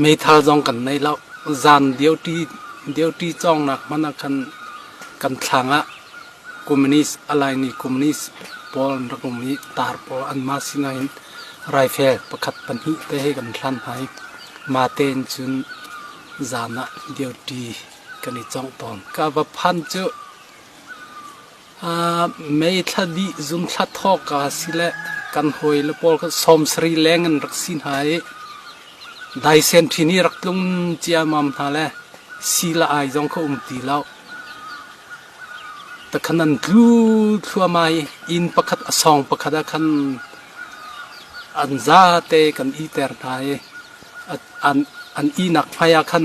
Meithal zong kan nei lo. Zan duty duty cawngnak hmanh ah khan kan thlang ah communist a laimi communist pawl an rak um i tar pawl anmah sinah hin rifle pakhat pahnih te he kan hlan hna i mah tein cun zan ah duty kan i cawngh tawn. Ka va phan cu Mei thla dih zun thla thawk ah sile kan hawile pawl kha 70 leng an rak si hna i daisen ṭhi nih rak tlung ciammam hna le si le ai zong kha um ti lo. Takhan an tlu thluahmah i inn pakhat a sawng pakhat ah khan an zate kan iter hna i an ihnak hmai ah khan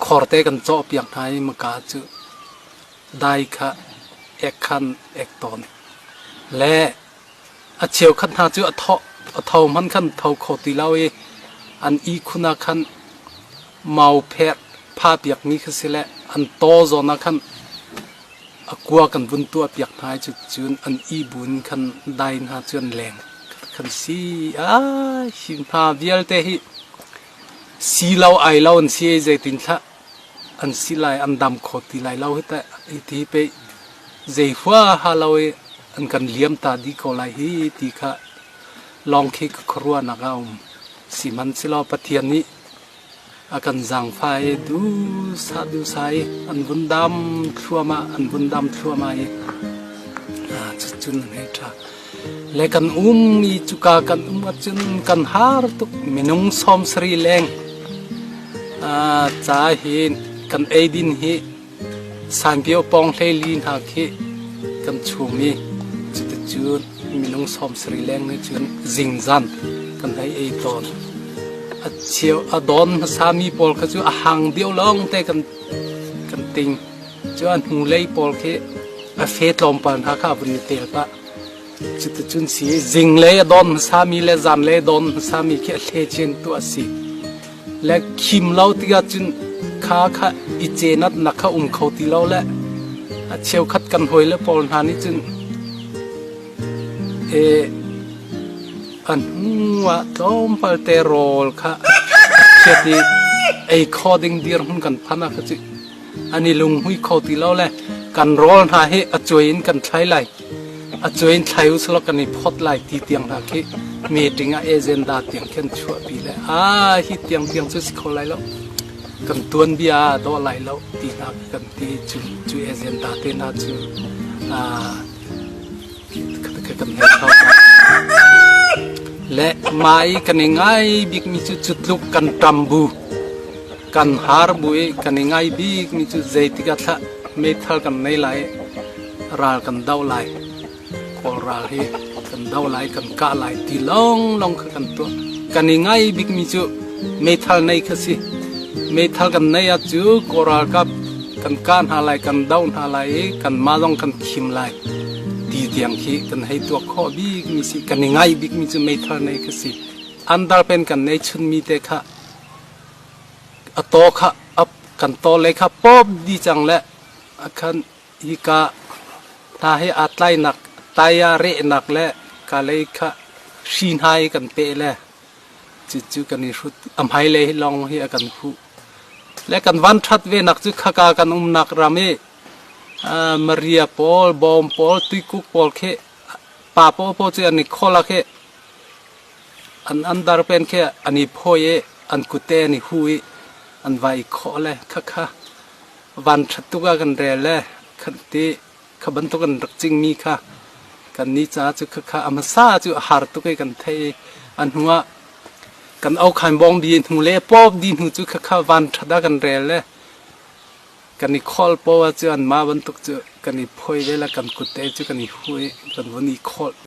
Khorte kan cawhpiak hna i maka cu dai kha ek khan ek tawn. Le a cheukhat hna cu a thawh a tho hmanh khan tho kho ti lo i an ihkhun ah khan mau phek pha piakmi kha si le an taw zawn ah khan a kua kan vun tuah piak hna i cucun an ihbu in khan dai hna cu an leng khan si. Ai, hi hna vialte hi Si lo ai lo an si i zeitin thlah an si lai an dam kho ti lai lo hi teh hi pei zei huaha lo i an kan liam ta dih ko lai hi ti kha lawng khi ka khuaruahnak a um. Sihmanhsehlaw Pathian nih a kan zaangfah i duhsah duhsah i an vun dam thluahmah an vun dam thluahmah i cucun an hei ṭha. Le kan um i cuka kan um ahcun kan har tuk minung 70 leng ca hi kan eidin hi sanpio pawng 14 hna khi kan chum i cuticun minung 70 leng nih cun zingzan kan hei ei tawn. A cheu a dawn hmasami pawl kha cu a hang deuh lawng te kan kan ting. Cu a hnulei pawl khi a fe tlawmpal hna kha a vun i tel pah. Cuticun si zinglei a dawn hmasami le zanlei a dawn hmasami khi a hlechin tu a si. Le khim lo tikah cun kha kha i cenat nak kha um kho ti lo le a cheukhat kan hawi le pawl hna nih cun e a hnu ah tlawmpal te rawl kha chiat i ei kho ding dirhmun kan phan ah kha cu an i lunghmui kho ti lo le kan rawl hna hi a cuai in kan thlai lai a cuai in thlai usulaw kan i phawt lai ti tiang hna khi meeting ah agenda tiang khin chuahpi le a hi tiang tiang cu si kho lai lo kan tuan bia dawh lai lo ti hna kan ti cu cu agenda te hna cu kan hei kho le mai kan i ngai bik mi cu cutluk kan ṭam bu Kan har bu i kan i ngai bikmi cu zeitik ah thlah meithal kan nei lai i ral kan do lai. Kawl ral hi kan do lai, kan kah lai ti lawnglawng kha kan tuah. Kan i ngai bikmi cu meithal nei kha si. Meithal kan nei ah cu Kawl ralkap kan kah hna lai, kan do hna lai i kanmah zong kan khim lai ti tiang khi kan hei tuak khawh bikmi si. Kan i ngai bikmi cu meithal nei kha si. Andarpen kan nei chunmi te kha A taw kha kan taw lei kha pawp dih cang le khan hika hna hi aa tlainak tai-a rehnak le ka lei kha hri hna hi kan peh le cucu kan i hrut a hmailei hi lawng hi a kan huh. Le kan van ṭhat ve nak cu khaka kan umnak ram i Maria pawl, Bawm pawl, Tuikuk pawl khi pa paohpaoh cu an i khawl ah khi An andarpen khi an i phawi i an kute an i hu i an va i khawh le khakha van ṭhat tuk ah kan rel le khan ti kha bantuk an rak cingmi kha kan ni ca cu khakha a hmasa cu a har tuk i kan thei i a hnu ah kan okhan bawng bi hnu le pawp di hnu cu khakha van ṭhat ah kan rel le kan i khawl poah cu anmah bantuk cu kan i phawi ve le kan kute cu kan i hu i kan vun i khawlh.